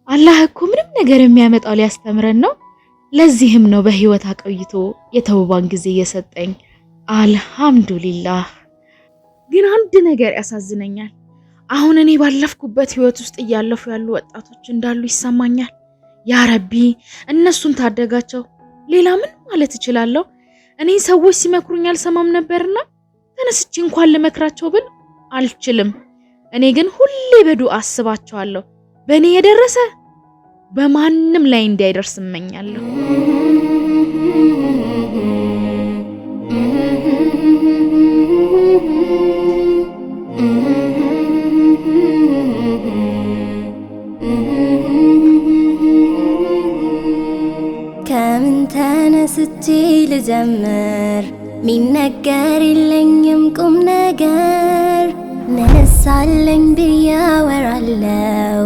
አላህ እኮ ምንም ነገር የሚያመጣው ሊያስተምረን ነው። ለዚህም ነው በህይወት አቆይቶ የተውባን ጊዜ እየሰጠኝ። አልሐምዱሊላህ። ግን አንድ ነገር ያሳዝነኛል። አሁን እኔ ባለፍኩበት ህይወት ውስጥ እያለፉ ያሉ ወጣቶች እንዳሉ ይሰማኛል። ያ ረቢ እነሱን ታደጋቸው። ሌላ ምን ማለት እችላለሁ? እኔ ሰዎች ሲመክሩኝ አልሰማም ነበርና ተነስቼ እንኳን ልመክራቸው ብል አልችልም። እኔ ግን ሁሌ በዱዓ አስባቸዋለሁ። በእኔ የደረሰ በማንም ላይ እንዳይደርስ እመኛለሁ። ከምን ተነስቼ ልጀምር? ሚነገር የለኝም ቁም ነገር። ምንስ አለኝ ብዬ አወራለሁ?